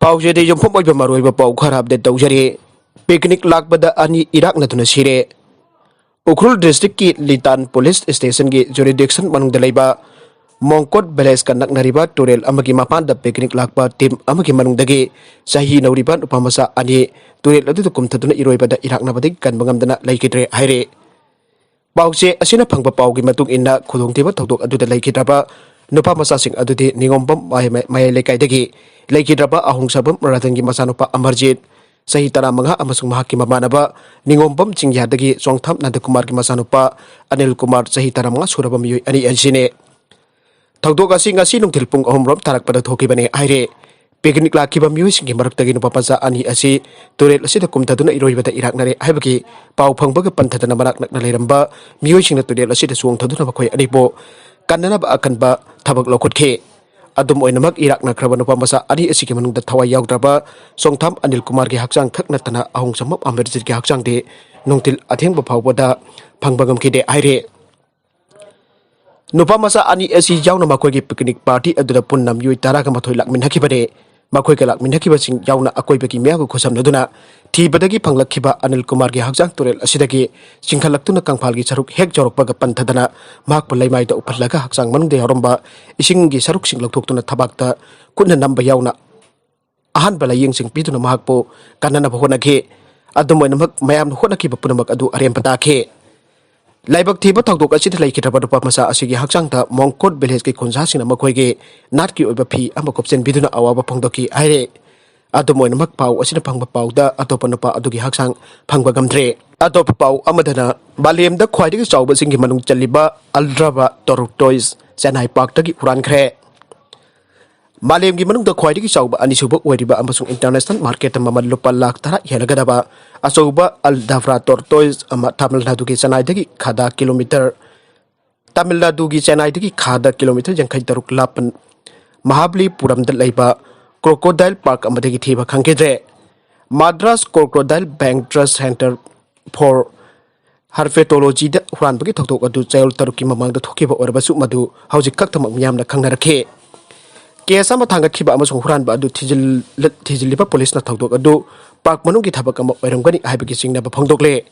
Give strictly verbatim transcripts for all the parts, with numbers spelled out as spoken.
ꯄꯥꯎꯁꯦꯗꯤ ꯌꯨꯝꯐꯝ ꯑꯣꯏꯕ ꯃꯔꯨꯑꯣꯏꯕ ꯄꯥꯎ ꯈꯔ ꯑꯞꯗꯦꯠ ꯇꯧꯖꯔꯤ꯫ ꯄꯤꯛꯅꯤꯛ ꯂꯥꯛꯄꯗ ꯑꯅꯤ ꯏꯔꯥꯛꯅꯗꯨꯅ ꯁꯤꯔꯦ꯫ ꯎꯈ꯭ꯔꯨꯜ ꯗꯤꯁꯇ꯭ꯔꯤꯛꯀꯤ ꯂꯤꯇꯥꯟ ꯄꯨꯂꯤꯁ ꯁ꯭ꯇꯦꯁꯟꯒꯤ ꯖꯨꯔꯤꯗꯤꯛꯁꯟ ꯃꯅꯨꯡꯗ ꯂꯩꯕ ꯃꯣꯡꯀꯣꯠ ꯚꯤꯂꯦꯖꯀ ꯅꯛꯅꯔꯤꯕ ꯇꯨꯔꯦꯜ ꯑꯃꯒꯤ ꯃꯄꯥꯟꯗ ꯄꯤꯛꯅꯤꯛ ꯂꯥꯛꯄ ꯇꯤꯝ ꯑꯃꯒꯤ ꯃꯅꯨꯡꯗꯒꯤ ꯆꯍꯤ ꯅꯧꯔꯤꯕ ꯅꯨꯄꯥ ꯃꯆꯥ ꯑꯅꯤ ꯇꯨꯔꯦꯜ ꯑꯗꯨꯗ ꯀꯨꯝꯊꯗꯨꯅ ꯏꯔꯣꯏꯕꯗ ꯏꯔꯥꯛꯅꯕꯗꯒꯤ ꯀꯟꯕ ꯉꯝꯗꯅ ꯂꯩꯈꯤꯗ꯭ꯔꯦ ꯍꯥꯏꯔꯦ꯫ ꯄꯥꯎꯆꯦ ꯑꯁꯤꯅ ꯐꯪꯕ ꯄꯥꯎꯒꯤ ꯃꯇꯨꯡ ꯏꯟꯅ, ꯈꯨꯗꯣꯡꯊꯤꯕ ꯊꯧꯗꯣꯛ ꯑꯗꯨꯗ ꯂꯩꯈꯤꯗ꯭ꯔꯕ ꯅꯨꯄꯥ ꯃꯆꯥꯁꯤꯡ ꯑꯗꯨꯗꯤ ꯅꯤꯉꯣꯝꯕꯝ ꯃꯌꯥꯏ, ꯃꯌꯥꯏ ꯂꯩꯀꯥꯏꯗꯒꯤ ꯂꯩꯈꯤꯗ꯭ꯔꯕ ꯑꯍꯣꯡꯁꯥꯕꯝ ꯔꯇꯟꯒꯤ ꯃꯆꯥꯅꯨꯄꯥ ꯑꯃꯔꯖꯤꯠ, ꯆꯍꯤ ꯇꯔꯥꯃꯉꯥ, ꯑꯃꯁꯨꯡ ꯃꯍꯥꯛꯀꯤ ꯃꯃꯥꯟꯅꯕ ꯅꯤꯉꯣꯝꯕꯝ ꯆꯤꯡꯌꯥꯗꯒꯤ ꯆꯣꯡꯊꯥꯝ ꯅꯟꯗꯀꯨꯃꯥꯔꯒꯤ ꯃꯆꯥꯅꯨꯄꯥ ꯑꯅꯤꯜ ꯀꯨꯃꯥꯔ, ꯆꯍꯤ ꯇꯔꯥꯃꯉꯥ ꯁꯨꯔꯕ ꯃꯤꯑꯣꯏ ꯑꯅꯤ ꯑꯁꯤꯅꯤ꯫ ꯊꯧꯗꯣꯛ ꯑꯁꯤ ꯉꯁꯤ ꯅꯨꯡꯊꯤꯜ ꯄꯨꯡ ꯑꯍꯨꯝ ꯔꯣꯝ ꯇꯥꯔꯛꯄꯗ ꯊꯣꯛꯈꯤꯕꯅꯤ ꯍꯥꯏꯔꯦ꯫ ꯄꯤꯛꯅꯤꯛ ꯂꯥꯛꯈꯤꯕ ꯃꯤꯑꯣꯏꯁꯤꯡꯒꯤ ꯃꯔꯛꯇꯒꯤ ꯅꯨꯄꯥ ꯃꯆꯥ ꯑꯅꯤ ꯑꯁꯤ ꯇꯨꯔꯦꯜ ꯑꯁꯤꯗ ꯀꯨꯝꯊꯗꯨꯅ ꯏꯔꯣꯏꯕꯗ ꯏꯔꯥꯛꯅꯔꯦ ꯍꯥꯏꯕꯒꯤ ꯄꯥꯎ ꯐꯪꯕꯒ ꯄꯟꯊꯗꯅ ꯃꯅꯥꯛ ꯅꯛꯅ ꯂꯩꯔꯝꯕ ꯃꯤꯑꯣꯏꯁꯤꯡꯅ ꯇꯨꯔꯦꯜ ꯑꯁꯤꯗ ꯆꯣꯡꯊꯗꯨꯅ ꯃꯈꯣꯏ ꯑꯅꯤꯕꯨ ꯀꯟꯅꯅꯕ ꯑꯀꯟꯕ ꯊꯕꯛ ꯂꯧꯈꯠꯈꯤ꯫ ꯑꯗꯨꯝ ꯑꯣꯏꯅꯃꯛ, ꯏꯔꯥꯛꯅꯈ꯭ꯔꯕ ꯅꯨꯄꯥ ꯃꯆꯥ ꯑꯅꯤ ꯑꯁꯤꯒꯤ ꯃꯅꯨꯡꯗ ꯊꯋꯥꯏ ꯌꯥꯎꯗ꯭ꯔꯕ ꯆꯣꯡꯊꯥꯝ ꯑꯅꯤꯜ ꯀꯨꯃꯥꯔꯒꯤ ꯍꯛꯆꯥꯡ ꯈꯛ ꯅꯠꯇꯅ ꯑꯍꯣꯡꯁꯥꯕꯝ ꯑꯃꯔꯖꯤꯠꯀꯤ ꯍꯛꯆꯥꯡꯗꯤ ꯅꯨꯡꯊꯤꯜ ꯑꯊꯦꯡꯕ ꯐꯥꯎꯕꯗ ꯐꯪꯕ ꯉꯝꯈꯤꯗꯦ ꯍꯥꯏꯔꯤ꯫ ꯅꯨꯄꯥ ꯃꯆꯥ ꯑꯅꯤ ꯑꯁꯤ ꯌꯥꯎꯅ ꯃꯈꯣꯏꯒꯤ ꯄꯤꯛꯅꯤꯛ ꯄꯥꯔꯇꯤ ꯑꯗꯨꯗ ꯄꯨꯟꯅ ꯃꯤꯑꯣꯏ ꯇꯔꯥꯒ ꯃꯥꯊꯣꯏ ꯂꯥꯛꯃꯤꯟꯅꯈꯤꯕꯅꯤ꯫ ꯃꯈꯣꯏꯒ ꯂꯥꯛꯃꯤꯟꯅꯈꯤꯕꯁꯤꯡ ꯌꯥꯎꯅ ꯑꯀꯣꯏꯕꯒꯤ ꯃꯤꯌꯥꯝꯒ ꯈꯨꯠꯁꯝꯅꯗꯨꯅ ꯊꯤꯕꯗꯒꯤ ꯐꯪꯂꯛꯈꯤꯕ ꯑꯅꯤꯜ ꯀꯨꯃꯥꯔꯒꯤ ꯍꯛꯆꯥꯡ ꯇꯨꯔꯦꯜ ꯑꯁꯤꯗꯒꯤ ꯆꯤꯡꯈꯠꯂꯛꯇꯨꯅ ꯀꯪꯐꯥꯜꯒꯤ ꯁꯔꯨꯛ ꯍꯦꯛ ꯌꯧꯔꯛꯄꯒ ꯄꯟꯊꯗꯅ ꯃꯍꯥꯛꯄꯨ ꯂꯩꯃꯥꯏꯗ ꯎꯞꯍꯜꯂꯒ ꯍꯛꯆꯥꯡ ꯃꯅꯨꯡꯗ ꯌꯥꯎꯔꯝꯕ ꯏꯁꯤꯡꯒꯤ ꯁꯔꯨꯛꯁꯤꯡ ꯂꯧꯊꯣꯛꯇꯨꯅ ꯊꯕꯥꯛꯇ ꯈꯨꯠꯅ ꯅꯝꯕ ꯌꯥꯎꯅ ꯑꯍꯥꯟꯕ ꯂꯥꯏꯌꯦꯡꯁꯤꯡ ꯄꯤꯗꯨꯅ ꯃꯍꯥꯛꯄꯨ ꯀꯟꯅꯅꯕ ꯍꯣꯠꯅꯈꯤ꯫ ꯑꯗꯨꯝ ꯑꯣꯏꯅꯃꯛ, ꯃꯌꯥꯝꯅ ꯍꯣꯠꯅꯈꯤꯕ ꯄꯨꯝꯅꯃꯛ ꯑꯗꯨ ꯑꯔꯦꯝꯕ ꯇꯥꯈꯤ꯫ ꯂꯥꯏꯕꯛ ꯊꯤꯕ ꯊꯧꯗꯣꯛ ꯑꯁꯤꯗ ꯂꯩꯈꯤꯗ꯭ꯔꯕ ꯅꯨꯄꯥ ꯃꯆꯥ ꯑꯁꯤꯒꯤ ꯍꯛꯆꯥꯡꯗ ꯃꯣꯡꯀꯣꯠ ꯚꯤꯂꯦꯖꯀꯤ ꯈꯨꯟꯖꯥꯁꯤꯡꯅ ꯃꯈꯣꯏꯒꯤ ꯅꯥꯠꯀꯤ ꯑꯣꯏꯕ ꯐꯤ ꯑꯃ ꯀꯨꯞꯁꯤꯟꯕꯤꯗꯨꯅ ꯑꯋꯥꯕ ꯐꯣꯡꯗꯣꯛꯈꯤ ꯍꯥꯏꯔꯦ꯫ ꯑꯗꯨꯝ ꯑꯣꯏꯅꯃꯛ, ꯄꯥꯎ ꯑꯁꯤꯅ ꯐꯪꯕ ꯄꯥꯎꯗ ꯑꯇꯣꯞꯄ ꯅꯨꯄꯥ ꯑꯗꯨꯒꯤ ꯍꯛꯆꯥꯡ ꯐꯪꯕ ꯉꯝꯗ꯭ꯔꯦ꯫ ꯑꯇꯣꯞꯄ ꯄꯥꯎ ꯑꯃꯗꯅ, ꯃꯥꯂꯦꯝꯗ ꯈ꯭ꯋꯥꯏꯗꯒꯤ ꯆꯥꯎꯕꯁꯤꯡꯒꯤ ꯃꯅꯨꯡ ꯆꯜꯂꯤꯕ ꯑꯜꯗ꯭ꯔꯥꯕꯥ ꯇꯣꯔꯇꯣꯏꯁ ꯆꯦꯟꯅꯥꯏ ꯄꯥꯔꯛꯇꯒꯤ ꯍꯨꯔꯥꯟꯈ꯭ꯔꯦ꯫ ꯃꯥꯂꯦꯝꯒꯤ ꯃꯅꯨꯡꯗ ꯈ꯭ꯋꯥꯏꯗꯒꯤ ꯆꯥꯎꯕ ꯑꯅꯤꯁꯨꯕ ꯑꯣꯏꯔꯤꯕ ꯑꯃꯁꯨꯡ ꯏꯟꯇꯔꯅꯦꯁꯅꯦꯜ ꯃꯥꯔꯀꯦꯠꯇ ꯃꯃꯜ ꯂꯨꯄꯥ ꯂꯥꯈ ꯇꯔꯥ ꯍꯦꯜꯂꯒꯗꯕ ꯑꯆꯧꯕ ꯑꯜꯗꯥꯕ꯭ꯔꯥ ꯇꯣꯔꯇꯣꯏꯁ ꯑꯃ ꯇꯥꯃꯤꯜ ꯅꯥꯗꯨꯒꯤ ꯆꯦꯟꯅꯥꯏꯗꯒꯤ ꯈꯥꯗꯥ ꯀꯤꯂꯣꯃꯤꯇꯔ, ꯇꯥꯃꯤꯜ ꯅꯥꯗꯨꯒꯤ ꯆꯦꯟꯅꯥꯏꯗꯒꯤ ꯈꯥꯗ ꯀꯤꯂꯣꯃꯤꯇꯔ ꯌꯥꯡꯈꯩ ꯇꯔꯨꯛ ꯂꯥꯞꯄ ꯃꯍꯥꯕꯂꯤꯄꯨꯔꯝꯗ ꯂꯩꯕ ꯀ꯭ꯔꯣꯀꯣꯗꯥꯏꯜ ꯄꯥꯔꯛ ꯑꯃꯗꯒꯤ ꯊꯤꯕ ꯈꯪꯈꯤꯗ꯭ꯔꯦ꯫ ꯃꯥꯗ꯭ꯔꯥꯁ ꯀ꯭ꯔꯣꯀꯣꯗꯥꯏꯜ ꯕꯦꯡꯛ ꯇ꯭ꯔꯁ ꯁꯦꯟꯇꯔ ꯐꯣꯔ ꯍꯔꯄꯦꯇꯣꯂꯣꯖꯤꯗ ꯍꯨꯔꯥꯟꯕꯒꯤ ꯊꯧꯗꯣꯛ ꯑꯗꯨ ꯆꯌꯣꯜ ꯇꯔꯨꯛꯀꯤ ꯃꯃꯥꯡꯗ ꯊꯣꯛꯈꯤꯕ ꯑꯣꯏꯔꯕꯁꯨ, ꯃꯗꯨ ꯍꯧꯖꯤꯛ ꯈꯛꯇꯃꯛ ꯃꯤꯌꯥꯝꯅ ꯈꯪꯅꯔꯛꯈꯤ꯫ ꯀꯦꯁ ꯑꯃ ꯊꯥꯡꯒꯠꯈꯤꯕ ꯑꯃꯁꯨꯡ ꯍꯨꯔꯥꯟꯕ ꯑꯗꯨ ꯊꯤꯖꯤꯜ-, ꯊꯤꯖꯤꯜꯂꯤꯕ ꯄꯨꯂꯤꯁꯅ ꯊꯧꯗꯣꯛ ꯑꯗꯨ ꯄꯥꯔꯛ ꯃꯅꯨꯡꯒꯤ ꯊꯕꯛ ꯑꯃ ꯑꯣꯏꯔꯝꯒꯅꯤ ꯍꯥꯏꯕꯒꯤ ꯆꯤꯡꯅꯕ ꯐꯣꯡꯗꯣꯛꯂꯦ꯫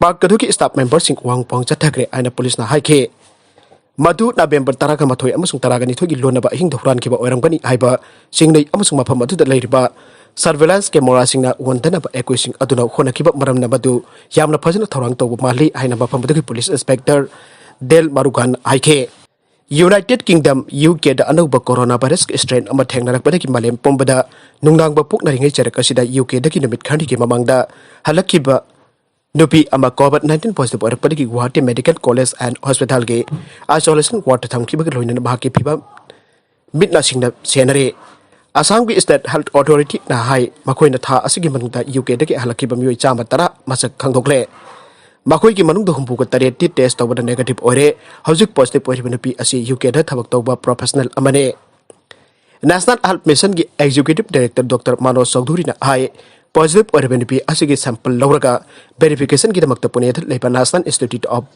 ꯄꯥꯔꯛ ꯑꯗꯨꯒꯤ ꯁ꯭ꯇꯥꯐ ꯃꯦꯝꯕꯔꯁꯤꯡ ꯋꯥꯍꯪ ꯄꯥꯎꯍꯪ ꯆꯠꯊꯈ꯭ꯔꯦ ꯍꯥꯏꯅ ꯄꯨꯂꯤꯁꯅ ꯍꯥꯏꯈꯤ꯫ ꯃꯗꯨ ꯅꯕꯦꯝꯕꯔ ꯇꯔꯥꯃꯥꯊꯣꯏ ꯑꯃꯁꯨꯡ ꯇꯔꯥꯅꯤꯊꯣꯏꯒꯤ ꯂꯣꯟꯅꯕ ꯑꯍꯤꯡꯗ ꯍꯨꯔꯥꯟꯈꯤꯕ ꯑꯣꯏꯔꯝꯒꯅꯤ ꯍꯥꯏꯕ ꯆꯤꯡꯅꯩ ꯑꯃꯁꯨꯡ ꯃꯐꯝ ꯑꯗꯨꯗ ꯂꯩꯔꯤꯕ ꯁꯔꯚꯦꯂꯥꯟꯁ ꯀꯦꯃꯦꯔꯥꯁꯤꯡꯅ ꯎꯍꯟꯗꯅꯕ ꯑꯦꯀ꯭ꯌꯨꯁꯁꯤꯡ ꯑꯗꯨꯅ ꯍꯣꯠꯅꯈꯤꯕ ꯃꯔꯝꯅ ꯃꯗꯨ ꯌꯥꯝꯅ ꯐꯖꯅ ꯊꯧꯔꯥꯡ ꯇꯧꯕ ꯃꯥꯜꯂꯤ ꯍꯥꯏꯅ ꯃꯐꯝ ꯑꯗꯨꯒꯤ ꯄꯨꯂꯤꯁ ꯏꯟꯁꯄꯦꯛꯇꯔ ꯗꯦꯜ ꯃꯥꯔꯨꯒꯥꯟ ꯍꯥꯏꯈꯤ꯫ ꯌꯨꯅꯥꯏꯇꯦꯗ ꯀꯤꯡꯗꯝ, ꯌꯨ ꯀꯦꯗ ꯑꯅꯧꯕ ꯀꯣꯔꯣꯅꯥ ꯚꯥꯏꯔꯁꯀꯤ ꯁ꯭ꯇ꯭ꯔꯦꯟ ꯑꯃ ꯊꯦꯡꯅꯔꯛꯄꯗꯒꯤ ꯃꯥꯂꯦꯝ ꯄꯨꯝꯕꯗ ꯅꯨꯡꯅꯥꯡꯕ ꯄꯣꯛꯅꯔꯤꯉꯩ ꯆꯩꯔꯛ ꯑꯁꯤꯗ ꯌꯨ ꯀꯦꯗꯒꯤ ꯅꯨꯃꯤꯠ ꯈꯔꯅꯤꯒꯤ ꯃꯃꯥꯡꯗ ꯍꯜꯂꯛꯈꯤꯕ ꯅꯨꯄꯤ ꯑꯃ ꯀꯣꯚꯤꯗ ꯅꯥꯏꯟꯇꯤꯟ ꯄꯣꯖꯤꯇꯤꯚ ꯑꯣꯏꯔꯛꯄꯗꯒꯤ ꯒꯨꯋꯥꯍꯥꯇꯤ ꯃꯦꯗꯤꯀꯦꯜ ꯀꯣꯂꯦꯖ ꯑꯦꯟ ꯍꯣꯁꯄꯤꯇꯥꯜꯒꯤ ꯑꯥꯏꯁꯣꯂꯦꯁꯟ ꯋꯥꯔꯗꯇ ꯊꯝꯈꯤꯕꯒ ꯂꯣꯏꯅꯅ ꯃꯍꯥꯛꯀꯤ ꯐꯤꯕꯝ ꯃꯤꯠ ꯅꯥꯁꯤꯡꯅ ꯁꯦꯟꯅꯔꯦ꯫ ꯑꯁꯥꯝꯒꯤ ꯁ꯭ꯇꯦꯠ ꯍꯦꯜꯊ ꯑꯣꯊꯣꯔꯤꯇꯤꯅ ꯍꯥꯏ, ꯃꯈꯣꯏꯅ ꯊꯥ ꯑꯁꯤꯒꯤ ꯃꯅꯨꯡꯗ ꯌꯨ ꯀꯦꯗꯒꯤ ꯍꯜꯂꯛꯈꯤꯕ ꯃꯤꯑꯣꯏ ꯆꯥꯝꯃ ꯇꯔꯥ ꯃꯁꯛ ꯈꯪꯗꯣꯛꯂꯦ꯫ ꯃꯈꯣꯏꯒꯤ ꯃꯅꯨꯡꯗ ꯍꯨꯝꯐꯨꯒ ꯇꯔꯦꯠꯇꯤ ꯇꯦꯁ ꯇꯧꯕꯗ ꯅꯦꯒꯦꯇꯤꯚ ꯑꯣꯏꯔꯦ꯫ ꯍꯧꯖꯤꯛ ꯄꯣꯖꯤꯇꯤꯚ ꯑꯣꯏꯔꯤꯕ ꯅꯨꯄꯤ ꯑꯁꯤ ꯌꯨ ꯀꯦꯗ ꯊꯕꯛ ꯇꯧꯕ ꯄ꯭ꯔꯣꯐꯦꯁꯅꯦꯜ ꯑꯃꯅꯤ꯫ ꯅꯦꯁꯅꯦꯜ ꯍꯦꯜꯊ ꯃꯤꯁꯟꯒꯤ ꯑꯦꯛꯖꯤꯀ꯭ꯌꯨꯇꯤꯚ ꯗꯥꯏꯔꯦꯛꯇꯔ ꯗꯣꯛꯇꯔ ꯃꯅꯣꯖ ꯆꯧꯙꯨꯔꯤꯅ ꯍꯥꯏ, ꯄꯣꯖꯤꯇꯤꯚ ꯑꯣꯏꯔꯤꯕ ꯅꯨꯄꯤ ꯑꯁꯤꯒꯤ ꯁꯦꯝꯄꯜ ꯂꯧꯔꯒ ꯚꯦꯔꯤꯐꯤꯀꯦꯁꯟꯒꯤꯗꯃꯛꯇ ꯄꯨꯅꯦꯗ ꯂꯩꯕ ꯅꯦꯁꯅꯦꯜ ꯏꯟꯁꯇꯤꯇ꯭ꯌꯨꯠ ꯑꯣꯐ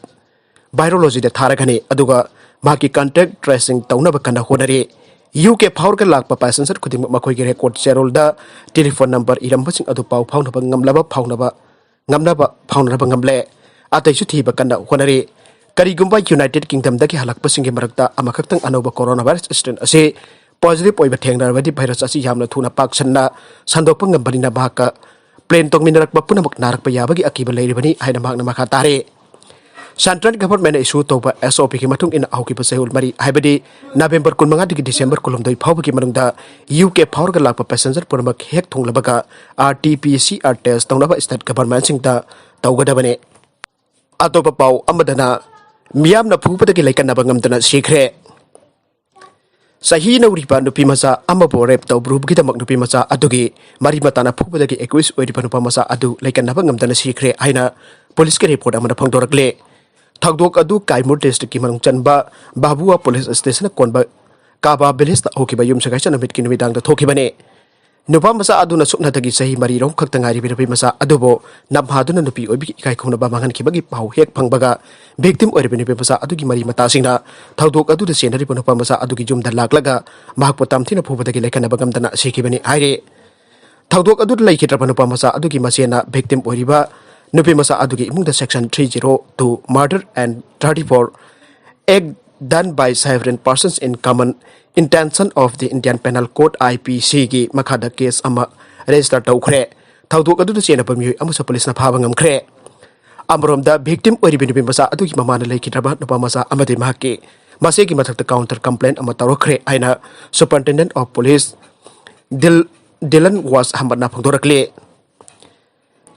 ꯚꯥꯏꯔꯣꯂꯣꯖꯤꯗ ꯊꯥꯔꯒꯅꯤ, ꯑꯗꯨꯒ ꯃꯍꯥꯛꯀꯤ ꯀꯟꯇꯦꯛ ꯇ꯭ꯔꯦꯁꯤꯡ ꯇꯧꯅꯕ ꯀꯟꯅ ꯍꯣꯠꯅꯔꯤ꯫ ꯌꯨ ꯀꯦ ꯐꯥꯎꯔꯒ ꯂꯥꯛꯄ ꯄꯦꯁꯦꯟꯖꯔ ꯈꯨꯗꯤꯡꯃꯛ ꯃꯈꯣꯏꯒꯤ ꯔꯦꯀꯣꯔꯗ ꯆꯦꯔꯣꯜꯗ ꯇꯦꯂꯤꯐꯣꯟ ꯅꯝꯕꯔ ꯏꯔꯝꯕꯁꯤꯡ ꯑꯗꯨ ꯄꯥꯎ ꯐꯥꯎꯅꯕ ꯉꯝꯂꯕ ꯐꯥꯎꯅꯕ ꯉꯝꯅꯕ ꯐꯥꯎꯅꯅꯕ ꯉꯝꯂꯦ꯫ ꯑꯇꯩꯁꯨ ꯊꯤꯕ ꯀꯟꯅ ꯍꯣꯠꯅꯔꯤ꯫ ꯀꯔꯤꯒꯨꯝꯕ ꯌꯨꯅꯥꯏꯇꯦꯗ ꯀꯤꯡꯗꯝꯗꯒꯤ ꯍꯜꯂꯛꯄꯁꯤꯡꯒꯤ ꯃꯔꯛꯇ ꯑꯃꯈꯛꯇꯪ ꯑꯅꯧꯕ ꯀꯣꯔꯣꯅꯥ ꯚꯥꯏꯔꯁ ꯁ꯭ꯇ꯭ꯔꯦꯟ ꯑꯁꯤ ꯄꯣꯖꯤꯇꯤꯚ ꯑꯣꯏꯕ ꯊꯦꯡꯅꯔꯕꯗꯤ ꯚꯥꯏꯔꯁ ꯑꯁꯤ ꯌꯥꯝꯅ ꯊꯨꯅ ꯄꯥꯛ ꯁꯟꯅ ꯁꯟꯗꯣꯛꯄ ꯉꯝꯕꯅꯤꯅ ꯃꯍꯥꯛꯀ ꯄ꯭ꯂꯦꯟ ꯇꯣꯡꯃꯤꯟꯅꯔꯛꯄ ꯄꯨꯝꯅꯃꯛ ꯅꯥꯔꯛꯄ ꯌꯥꯕꯒꯤ ꯑꯀꯤꯕ ꯂꯩꯔꯤꯕꯅꯤ ꯍꯥꯏꯅ ꯃꯍꯥꯛꯅ ꯃꯈꯥ ꯇꯥꯔꯦ꯫ ꯁꯦꯟꯇ꯭ꯔꯦꯜ ꯒꯚꯔꯟꯃꯦꯟꯠꯅ ꯏꯁꯨ ꯇꯧꯕ ꯑꯦꯁ ꯑꯣ ꯄꯤꯒꯤ ꯃꯇꯨꯡ ꯏꯟꯅ ꯍꯧꯈꯤꯕ ꯆꯌꯣꯜ ꯃꯔꯤ, ꯍꯥꯏꯕꯗꯤ ꯅꯕꯦꯝꯕꯔ ꯀꯨꯟꯃꯉꯥꯗꯒꯤ ꯗꯤꯁꯦꯝꯕꯔ ꯀꯨꯟꯍꯨꯝꯗꯣꯏ ꯐꯥꯎꯕꯒꯤ ꯃꯅꯨꯡꯗ ꯌꯨ ꯀꯦ ꯐꯥꯎꯔꯒ ꯂꯥꯛꯄ ꯄꯦꯁꯦꯟꯖꯔ ꯄꯨꯝꯅꯃꯛ ꯍꯦꯛ ꯊꯨꯡꯂꯕꯒ R T P C R test ꯇꯧꯅꯕ ꯁ꯭ꯇꯦꯠ ꯒꯚꯔꯟꯃꯦꯟꯠꯁꯤꯡꯗ ꯇꯧꯒꯗꯕꯅꯤ꯫ ꯑꯇꯣꯞꯄ ꯄꯥꯎ ꯑꯃꯗꯅ, ꯃꯤꯌꯥꯝꯅ ꯐꯨꯕꯗꯒꯤ ꯂꯩꯀꯠꯅꯕ ꯉꯝꯗꯅ ꯁꯤꯈ꯭ꯔꯦ꯫ ꯆꯍꯤ ꯅꯧꯔꯤꯕ ꯅꯨꯄꯤ ꯃꯆꯥ ꯑꯃꯕꯨ ꯔꯦꯞ ꯇꯧꯔꯨꯕꯒꯤꯗꯃꯛ ꯅꯨꯄꯤ ꯃꯆꯥ ꯑꯗꯨꯒꯤ ꯃꯔꯤ ꯃꯇꯥꯅ ꯐꯨꯕꯗꯒꯤ ꯑꯦꯀ꯭ꯌꯨꯁ ꯑꯣꯏꯔꯤꯕ ꯅꯨꯄꯥ ꯃꯆꯥ ꯑꯗꯨ ꯂꯩꯀꯠꯅꯕ ꯉꯝꯗꯅ ꯁꯤꯈ꯭ꯔꯦ ꯍꯥꯏꯅ ꯄꯨꯂꯤꯁꯀꯤ ꯔꯤꯄꯣꯔꯠ ꯑꯃꯅ ꯐꯣꯡꯗꯣꯔꯛꯂꯦ꯫ ꯊꯧꯗꯣꯛ ꯑꯗꯨ ꯀꯥꯏꯃꯨꯔ ꯗꯤꯁꯇ꯭ꯔꯤꯛꯀꯤ ꯃꯅꯨꯡ ꯆꯟꯕ ꯕꯥꯕꯨꯋꯥ ꯄꯨꯂꯤꯁ ꯁ꯭ꯇꯦꯁꯟꯅ ꯀꯣꯟꯕ ꯀꯥꯕꯥ ꯚꯤꯂꯦꯖꯇ ꯍꯧꯈꯤꯕ ꯌꯨꯝꯁꯀꯩꯁ ꯅꯨꯃꯤꯠꯀꯤ ꯅꯨꯃꯤꯗꯥꯡꯗ ꯊꯣꯛꯈꯤꯕꯅꯤ꯫ ꯅꯨꯄꯥ ꯃꯆꯥ ꯑꯗꯨꯅ ꯁꯨꯞꯅꯇꯒꯤ ꯆꯍꯤ ꯃꯔꯤꯔꯣꯝ ꯈꯛꯇ ꯉꯥꯏꯔꯤꯕ ꯅꯨꯄꯤ ꯃꯆꯥ ꯑꯗꯨꯕꯨ ꯅꯝꯍꯥꯗꯨꯅ ꯅꯨꯄꯤ ꯑꯣꯏꯕꯒꯤ ꯏꯀꯥꯏ ꯈꯨꯝꯅꯕ ꯃꯥꯡꯍꯟꯈꯤꯕꯒꯤ ꯄꯥꯎ ꯍꯦꯛ ꯐꯪꯕꯒ, victim ꯑꯣꯏꯔꯤꯕ ꯅꯨꯄꯤ ꯃꯆꯥ ꯑꯗꯨꯒꯤ ꯃꯔꯤ ꯃꯇꯥꯁꯤꯡꯅ ꯊꯧꯗꯣꯛ ꯑꯗꯨꯗ ꯆꯦꯟꯅꯔꯤꯕ ꯅꯨꯄꯥ ꯃꯆꯥ ꯑꯗꯨꯒꯤ ꯌꯨꯝꯗ ꯂꯥꯛꯂꯒ ꯃꯍꯥꯛꯄꯨ ꯇꯝꯊꯤꯅ ꯐꯨꯕꯗꯒꯤ ꯂꯩꯈꯠꯅꯕ ꯉꯝꯗꯅ ꯁꯤꯈꯤꯕꯅꯤ ꯍꯥꯏꯔꯤ꯫ ꯊꯧꯗꯣꯛ ꯑꯗꯨꯗ ꯂꯩꯈꯤꯗ꯭ꯔꯕ ꯅꯨꯄꯥ ꯃꯆꯥ ꯑꯗꯨꯒꯤ ꯃꯆꯦꯅ victim ꯑꯣꯏꯔꯤꯕ ꯅꯨꯄꯤ ꯃꯆꯥ ꯑꯗꯨꯒꯤ ꯏꯃꯨꯡꯗ Section three zero two, Murder and thirty-four, Act done by Several Persons in Common Intention of the Indian Penal Code, I P C ꯒꯤ ꯃꯈꯥꯗ case ꯑꯃ register ꯇꯧꯈ꯭ꯔꯦ꯫ ꯊꯧꯗꯣꯛ ꯑꯗꯨꯗ ꯆꯦꯟꯅꯕ ꯃꯤꯑꯣꯏ ꯑꯃꯁꯨ ꯄꯨꯂꯤꯁꯅ ꯐꯥꯕ ꯉꯝꯈ꯭ꯔꯦ꯫ ꯑꯃꯔꯣꯝꯗ, victim ꯑꯣꯏꯔꯤꯕ ꯅꯨꯄꯤ ꯃꯆꯥ ꯑꯗꯨꯒꯤ ꯃꯃꯥꯅ ꯂꯩꯈꯤꯗ꯭ꯔꯕ ꯅꯨꯄꯥ ꯃꯆꯥ ꯑꯃꯗꯤ ꯃꯍꯥꯛꯀꯤ ꯃꯆꯦꯒꯤ ꯃꯊꯛꯇ counter complaint ꯑꯃ ꯇꯧꯔꯛꯈ꯭ꯔꯦ ꯍꯥꯏꯅ Superintendent of Police ꯗꯤꯜ-, ꯗꯤꯂꯟ ꯋꯥꯁ ꯑꯍꯃꯗꯅ ꯐꯣꯡꯗꯣꯔꯛꯂꯤ꯫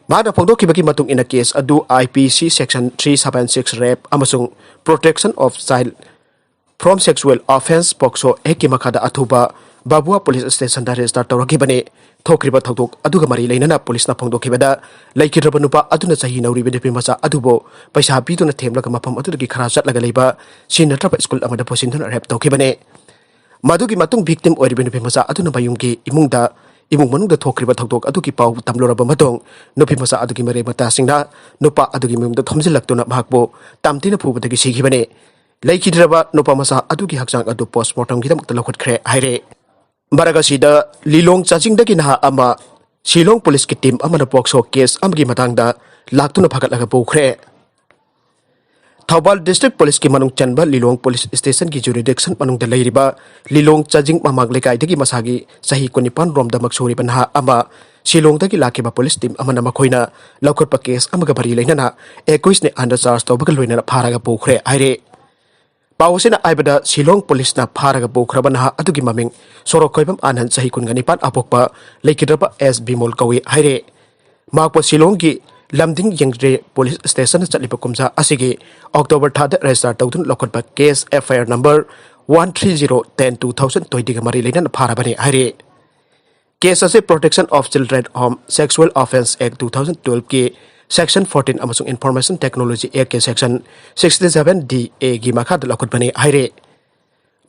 ꯃꯍꯥꯛꯅ ꯐꯣꯡꯗꯣꯛꯈꯤꯕꯒꯤ ꯃꯇꯨꯡ ꯏꯟꯅ, case ꯑꯗꯨ I P C Section three seven six, rape ꯑꯃꯁꯨꯡ protection of child from sexual offence, POCSO Act ꯀꯤ ꯃꯈꯥꯗ ꯑꯊꯨꯕ ꯕꯥꯕꯨꯋꯥ Police Station ꯗ register ꯇꯧꯔꯛꯈꯤꯕꯅꯤ꯫ ꯊꯣꯛꯈ꯭ꯔꯤꯕ ꯊꯧꯗꯣꯛ ꯑꯗꯨꯒ ꯃꯔꯤ ꯂꯩꯅꯅ ꯄꯨꯂꯤꯁꯅ ꯐꯣꯡꯗꯣꯛꯈꯤꯕꯗ, ꯂꯩꯈꯤꯗ꯭ꯔꯕ ꯅꯨꯄꯥ ꯑꯗꯨꯅ ꯆꯍꯤ ꯅꯧꯔꯤꯕ ꯅꯨꯄꯤ ꯃꯆꯥ ꯑꯗꯨꯕꯨ ꯄꯩꯁꯥ ꯄꯤꯗꯨꯅ ꯊꯦꯝꯂꯒ ꯃꯐꯝ ꯑꯗꯨꯗꯒꯤ ꯈꯔ ꯆꯠꯂꯒ ꯂꯩꯕ ꯁꯤ ꯅꯠꯇ꯭ꯔꯕ ꯁ꯭ꯀꯨꯜ ꯑꯃꯗ ꯄꯨꯁꯤꯟꯗꯨꯅ rape ꯇꯧꯈꯤꯕꯅꯤ꯫ ꯃꯗꯨꯒꯤ ꯃꯇꯨꯡ victim ꯑꯣꯏꯔꯤꯕ ꯅꯨꯄꯤ ꯃꯆꯥ ꯑꯗꯨꯅ ꯃꯌꯨꯝꯒꯤ ꯏꯃꯨꯡꯗ, ꯏꯃꯨꯡ ꯃꯅꯨꯡꯗ ꯊꯣꯛꯈ꯭ꯔꯤꯕ ꯊꯧꯗꯣꯛ ꯑꯗꯨꯒꯤ ꯄꯥꯎ ꯇꯝꯂꯨꯔꯕ ꯃꯇꯨꯡ, ꯅꯨꯄꯤ ꯃꯆꯥ ꯑꯗꯨꯒꯤ ꯃꯔꯤ ꯃꯇꯥꯁꯤꯡꯅ ꯅꯨꯄꯥ ꯑꯗꯨꯒꯤ ꯃꯌꯨꯝꯗ ꯊꯣꯝꯖꯤꯜꯂꯛꯇꯨꯅ ꯃꯍꯥꯛꯄꯨ ꯇꯝꯊꯤꯅ ꯐꯨꯕꯗꯒꯤ ꯁꯤꯈꯤꯕꯅꯤ꯫ ꯂꯩꯈꯤꯗ꯭ꯔꯕ ꯅꯨꯄꯥ ꯃꯆꯥ ꯑꯗꯨꯒꯤ ꯍꯛꯆꯥꯡ ꯑꯗꯨ post mortem ꯒꯤꯗꯃꯛꯇ ꯂꯧꯈꯠꯈ꯭ꯔꯦ ꯍꯥꯏꯔꯦ꯫ ꯃꯔꯛ ꯑꯁꯤꯗ, ꯂꯤꯂꯣꯡ ꯆꯥꯖꯤꯡꯗꯒꯤ ꯅꯍꯥ ꯑꯃ ꯁꯤꯂꯣꯡ ꯄꯨꯂꯤꯁꯀꯤ team ꯑꯃꯅ POCSO case ꯑꯃꯒꯤ ꯃꯇꯥꯡꯗ ꯂꯥꯛꯇꯨꯅ ꯐꯒꯠꯂꯒ ꯄꯨꯈ꯭ꯔꯦ꯫ ꯊꯧꯕꯥꯜ District Police ꯀꯤ ꯃꯅꯨꯡ ꯆꯟꯕ ꯂꯤꯂꯣꯡ Police Station ꯒꯤ jurisdiction ꯃꯅꯨꯡꯗ ꯂꯩꯔꯤꯕ ꯂꯤꯂꯣꯡ ꯆꯥꯖꯤꯡ ꯃꯃꯥꯡ ꯂꯩꯀꯥꯏꯗꯒꯤ ꯃꯁꯥꯒꯤ ꯆꯍꯤ ꯀꯨꯟꯅꯤꯄꯥꯟ ꯔꯣꯝꯗ ꯃꯛꯁꯨꯔꯤꯕ ꯅꯍꯥ ꯑꯃ ꯁꯤꯂꯣꯡꯗꯒꯤ ꯂꯥꯛꯈꯤꯕ police team ꯑꯃꯅ ꯃꯈꯣꯏꯅ ꯂꯧꯈꯠꯄ case ꯑꯃꯒ ꯃꯔꯤ ꯂꯩꯅꯅ ꯑꯦꯀꯨꯏꯁꯅꯦ under charge ꯇꯧꯕꯒ ꯂꯣꯏꯅꯅ ꯐꯥꯔꯒ ꯄꯨꯈ꯭ꯔꯦ ꯍꯥꯏꯔꯦ꯫ ꯄꯥꯎ ꯑꯁꯤꯅ ꯍꯥꯏꯕꯗ, ꯁꯤꯂꯣꯡ ꯄꯨꯂꯤꯁꯅ ꯐꯥꯔꯒ ꯄꯨꯈ꯭ꯔꯕ ꯅꯍꯥ ꯑꯗꯨꯒꯤ ꯃꯃꯤꯡ ꯁꯣꯔꯣꯛꯈꯣꯏꯕꯝ ꯑꯥꯅꯟ, ꯆꯍꯤ ꯀꯨꯟꯒ ꯅꯤꯄꯥꯟ, ꯑꯄꯣꯛꯄ ꯂꯩꯈꯤꯗ꯭ꯔꯕ ꯑꯦꯁ ꯕꯤꯃꯣꯜ ꯀꯧꯏ ꯍꯥꯏꯔꯦ꯫ ꯃꯍꯥꯛꯄꯨ ꯁꯤꯂꯣꯡꯒꯤ ꯂꯝꯗꯤꯡ ꯌꯦꯡꯗ꯭ꯔꯦ police station ꯗ ꯆꯠꯂꯤꯕ ꯀꯨꯝꯖꯥ ꯑꯁꯤꯒꯤ October ꯊꯥꯗ register ꯇꯧꯗꯨꯅ ꯂꯧꯈꯠꯄ case F I R number one three zero ten two thousand twenty ꯒ ꯃꯔꯤ ꯂꯩꯅꯅ ꯐꯥꯔꯕꯅꯤ ꯍꯥꯏꯔꯦ꯫ Case ꯑꯁꯤ Protection of Children from Sexual Offence Act two thousand twelve ꯀꯤ Section fourteen ꯑꯃꯁꯨꯡ Information Technology Act ꯀꯤ Section sixty seven D A ꯒꯤ ꯃꯈꯥꯗ ꯂꯧꯈꯠꯄꯅꯤ ꯍꯥꯏꯔꯦ꯫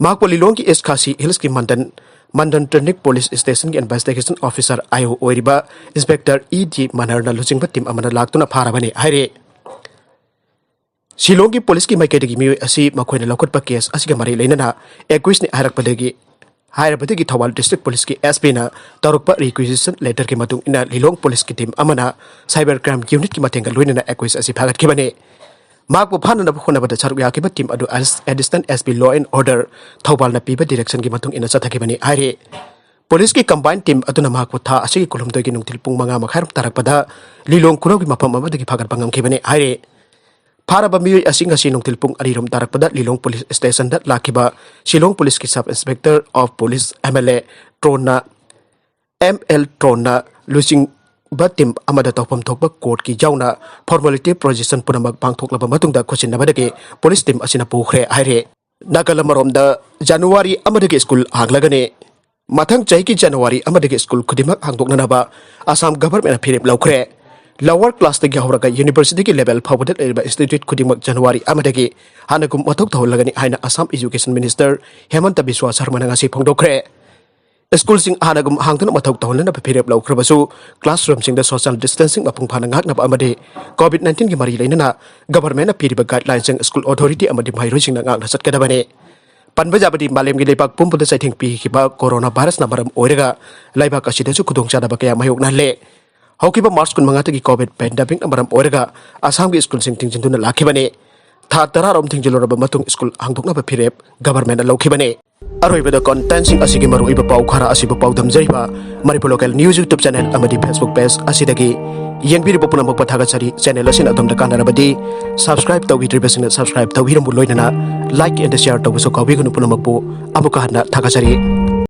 ꯃꯍꯥꯛꯄꯨ ꯂꯤꯂꯣꯡꯒꯤ East Khasi Hills ꯀꯤ ꯃꯟꯗꯟ ꯃꯟꯗꯟ ꯇ꯭ꯔꯦꯟꯗꯤꯡ ꯄꯨꯂꯤꯁ ꯁ꯭ꯇꯦꯁꯟꯒꯤ ꯏꯟꯚꯦꯁꯇꯤꯒꯦꯁꯟ ꯑꯣꯐꯤꯁꯔ, ꯑꯥꯏ ꯑꯣ, ꯑꯣꯏꯔꯤꯕ ꯏꯟꯁꯄꯦꯛꯇꯔ ꯏ ꯗꯤ ꯃꯅꯔꯅ ꯂꯨꯆꯤꯡꯕ ꯇꯤꯝ ꯑꯃꯅ ꯂꯥꯛꯇꯨꯅ ꯐꯥꯔꯕꯅꯤ ꯍꯥꯏꯔꯤ꯫ ꯁꯤꯂꯣꯡꯒꯤ ꯄꯨꯂꯤꯁꯀꯤ ꯃꯥꯏꯀꯩꯗꯒꯤ ꯃꯤꯑꯣꯏ ꯑꯁꯤ ꯃꯈꯣꯏꯅ ꯂꯧꯈꯠꯄ ꯀꯦꯁ ꯑꯁꯤꯒ ꯃꯔꯤ ꯂꯩꯅꯅ ꯑꯦꯀ꯭ꯌꯨꯁꯅꯤ ꯍꯥꯏꯔꯛꯄꯗꯒꯤ, ꯍꯥꯏꯔꯕꯗꯒꯤ ꯊꯧꯕꯥꯜ ꯗꯤꯁꯇ꯭ꯔꯤꯛ ꯄꯨꯂꯤꯁꯀꯤ ꯑꯦꯁ ꯄꯤꯅ ꯇꯧꯔꯛꯄ ꯔꯤꯀ꯭ꯋꯤꯖꯤꯁꯟ ꯂꯦꯇꯔꯒꯤ ꯃꯇꯨꯡ ꯏꯟꯅ ꯂꯤꯂꯣꯡ ꯄꯨꯂꯤꯁꯀꯤ ꯇꯤꯝ ꯑꯃꯅ ꯁꯥꯏꯕꯔ ꯀ꯭ꯔꯥꯏꯝ ꯌꯨꯅꯤꯠꯀꯤ ꯃꯇꯦꯡꯒ ꯂꯣꯏꯅꯅ ꯑꯦꯀ꯭ꯌꯨꯁ ꯑꯁꯤ ꯐꯥꯒꯠꯈꯤꯕꯅꯤ꯫ ꯃꯍꯥꯛꯄꯨ ꯐꯥꯅꯅꯕ ꯍꯣꯠꯅꯕꯗ ꯁꯔꯨꯛ ꯌꯥꯈꯤꯕ ꯇꯤꯝ ꯑꯗꯨ assistant S P law and order ꯊꯧꯕꯥꯜꯅ ꯄꯤꯕ ꯗꯤꯔꯦꯛꯁꯟꯒꯤ ꯃꯇꯨꯡ ꯏꯟꯅ ꯆꯠꯊꯈꯤꯕꯅꯤ ꯍꯥꯏꯔꯤ꯫ ꯄꯨꯂꯤꯁꯀꯤ ꯀꯝꯕꯥꯏꯟ ꯇꯤꯝ ꯑꯗꯨꯅ ꯃꯍꯥꯛꯄꯨ ꯊꯥ ꯑꯁꯤꯒꯤ ꯀꯨꯟꯍꯨꯝꯗꯣꯏꯒꯤ ꯅꯨꯡꯊꯤꯜ ꯄꯨꯡ ꯃꯉꯥ ꯃꯈꯥꯏꯔꯣꯝ ꯇꯥꯔꯛꯄꯗ ꯂꯤꯂꯣꯡ ꯈꯨꯅꯧꯒꯤ ꯃꯐꯝ ꯑꯃꯗꯒꯤ ꯐꯥꯒꯠꯄ ꯉꯝꯈꯤꯕꯅꯤ ꯍꯥꯏꯔꯤ꯫ ꯐꯥꯔꯕ ꯃꯤꯑꯣꯏ ꯑꯁꯤ ꯉꯁꯤ ꯅꯨꯡꯊꯤꯜ ꯄꯨꯡ ꯑꯅꯤꯔꯣꯝ ꯇꯥꯔꯛꯄꯗ ꯂꯤꯂꯣꯡ ꯄꯨꯂꯤꯁ ꯁ꯭ꯇꯦꯁꯟꯗ ꯂꯥꯛꯈꯤꯕ ꯁꯤꯂꯣꯡ ꯄꯨꯂꯤꯁꯀꯤ sub inspector of police, M L A, ꯇ꯭ꯔꯣꯟꯅ, ꯑꯦꯝ ꯑꯦꯜ ꯇ꯭ꯔꯣꯟꯅ ꯂꯨꯆꯤꯡꯕ ꯇꯤꯝ ꯑꯃꯗ ꯇꯧꯐꯝ ꯊꯣꯛꯄ ꯀꯣꯔꯠꯀꯤ ꯌꯥꯎꯅ ꯐꯣꯔꯃꯦꯂꯤꯇꯤ ꯄ꯭ꯔꯣꯁꯤꯖꯟ ꯄꯨꯝꯅꯃꯛ ꯄꯥꯡꯊꯣꯛꯂꯕ ꯃꯇꯨꯡꯗ ꯈꯨꯠꯁꯤꯟꯅꯕꯗꯒꯤ ꯄꯨꯂꯤꯁ ꯇꯤꯝ ꯑꯁꯤꯅ ꯄꯨꯈ꯭ꯔꯦ ꯍꯥꯏꯔꯤ꯫ ꯅꯥꯀꯜ ꯑꯃꯔꯣꯝꯗ ꯖꯅꯋꯥꯔꯤ ꯑꯃꯗꯒꯤ ꯁ꯭ꯀꯨꯜ ꯍꯥꯡꯂꯒꯅꯤ꯫ ꯃꯊꯪ ꯆꯍꯤꯒꯤ ꯖꯅꯋꯥꯔꯤ ꯑꯃꯗꯒꯤ ꯁ꯭ꯀꯨꯜ ꯈꯨꯗꯤꯡꯃꯛ ꯍꯥꯡꯗꯣꯛꯅꯅꯕ ꯑꯁꯥꯝ ꯒꯚꯔꯟꯃꯦꯟꯠꯅ ꯐꯤꯔꯦꯞ ꯂꯧꯈ꯭ꯔꯦ꯫ ꯂꯋꯔ ꯀ꯭ꯂꯥꯁꯇꯒꯤ ꯍꯧꯔꯒ ꯌꯨꯅꯤꯚꯔꯁꯤꯇꯤꯒꯤ ꯂꯦꯚꯦꯜ ꯐꯥꯎꯕꯗ ꯂꯩꯔꯤꯕ ꯏꯟꯁꯇꯤꯇ꯭ꯌꯨꯠ ꯈꯨꯗꯤꯡꯃꯛ ꯖꯅꯋꯥꯔꯤ ꯑꯃꯗꯒꯤ ꯍꯥꯟꯅꯒꯨꯝ ꯃꯊꯧ ꯇꯧꯍꯜꯂꯒꯅꯤ ꯍꯥꯏꯅ ꯑꯁꯥꯝ ꯏꯖꯨꯀꯦꯁꯟ ꯃꯤꯅꯤꯁꯇꯔ ꯍꯦꯃꯟꯇ ꯕꯤꯁ꯭ꯋꯥ ꯁꯔꯃꯅ ꯉꯁꯤ ꯐꯣꯡꯗꯣꯛꯈ꯭ꯔꯦ꯫ ꯁ꯭ꯀꯨꯜꯁꯤꯡ ꯍꯥꯟꯅꯒꯨꯝ ꯍꯥꯡꯗꯨꯅ ꯃꯊꯧ ꯇꯧꯍꯟꯅꯅꯕ ꯐꯤꯔꯦꯞ ꯂꯧꯈ꯭ꯔꯕꯁꯨ, ꯀ꯭ꯂꯥꯁꯔꯨꯝꯁꯤꯡꯗ ꯁꯣꯁꯤꯌꯦꯜ ꯗꯤꯁꯇꯦꯟꯁꯤꯡ ꯃꯄꯨꯡ ꯐꯥꯅ ꯉꯥꯛꯅꯕ ꯑꯃꯗꯤ ꯀꯣꯚꯤꯗ ꯅꯥꯏꯟꯇꯤꯟꯒꯤ ꯃꯔꯤ ꯂꯩꯅꯅ ꯒꯚꯔꯟꯃꯦꯟꯠꯅ ꯄꯤꯔꯤꯕ ꯒꯥꯏꯗꯂꯥꯏꯟꯁꯤꯡ ꯁ꯭ꯀꯨꯜ ꯑꯣꯊꯣꯔꯤꯇꯤ ꯑꯃꯗꯤ ꯃꯍꯩꯔꯣꯏꯁꯤꯡꯅ ꯉꯥꯛꯅ ꯆꯠꯀꯗꯕꯅꯤ꯫ ꯄꯟꯕ ꯌꯥꯕꯗꯤ, ꯃꯥꯂꯦꯝꯒꯤ ꯂꯩꯕꯥꯛ ꯄꯨꯝꯕꯗ ꯆꯩꯊꯦꯡ ꯄꯤꯈꯤꯕ ꯀꯣꯔꯣꯅꯥ ꯚꯥꯏꯔꯁꯅ ꯃꯔꯝ ꯑꯣꯏꯔꯒ ꯂꯩꯕꯥꯛ ꯑꯁꯤꯗꯁꯨ ꯈꯨꯗꯣꯡꯆꯥꯗꯕ ꯀꯌꯥ ꯃꯥꯌꯣꯛꯅꯍꯜꯂꯦ꯫ ꯍꯧꯈꯤꯕ ꯃꯥꯔꯆ ꯀꯨꯟꯃꯉꯥꯗꯒꯤ ꯀꯣꯚꯤꯗ ꯄꯦꯟꯗꯦꯃꯤꯛꯅ ꯃꯔꯝ ꯑꯣꯏꯔꯒ ꯑꯁꯥꯝꯒꯤ ꯁ꯭ꯀꯨꯜꯁꯤꯡ ꯊꯤꯡꯖꯤꯟꯗꯨꯅ ꯂꯥꯛꯈꯤꯕꯅꯤ꯫ ꯊꯥ ꯇꯔꯥꯔꯣꯝ ꯊꯤꯡꯖꯤꯜꯂꯨꯔꯕ ꯃꯇꯨꯡ ꯁ꯭ꯀꯨꯜ ꯍꯥꯡꯗꯣꯛꯅꯕ ꯐꯤꯔꯦꯞ ꯒꯚꯔꯟꯃꯦꯟꯠꯅ ꯂꯧꯈꯤꯕꯅꯤ꯫ ꯑꯔꯣꯏꯕꯗ ꯀꯣꯟꯇꯦꯟꯠꯁꯤꯡ ꯑꯁꯤꯒꯤ ꯃꯔꯨꯑꯣꯏꯕ ꯄꯥꯎ ꯈꯔ ꯑꯁꯤꯕꯨ ꯄꯥꯎꯗꯝꯖꯔꯤꯕ Manipur local news YouTube channel ꯑꯃꯗꯤ Facebook ꯄꯦꯖ ꯑꯁꯤꯗꯒꯤ ꯌꯦꯡꯕꯤꯔꯤꯕ ꯄꯨꯝꯅꯃꯛꯄꯨ ꯊꯥꯒꯠꯆꯔꯤ꯫ ꯆꯦꯅꯦꯜ ꯑꯁꯤꯅ ꯑꯗꯣꯝꯗ ꯀꯥꯟꯅꯔꯕꯗꯤ subscribe ꯇꯧꯕꯤꯗ꯭ꯔꯤꯕꯁꯤꯡꯅ subscribe ꯇꯧꯕꯤꯔꯝꯃꯨ, ꯂꯣꯏꯅꯅ like and share ꯇꯧꯕꯁꯨ ꯀꯥꯎꯕꯤꯒꯅꯨ꯫ ꯄꯨꯝꯅꯃꯛꯄꯨ ꯑꯃꯨꯛꯀ ꯍꯟꯅ ꯊꯥꯒꯠꯆꯔꯤ꯫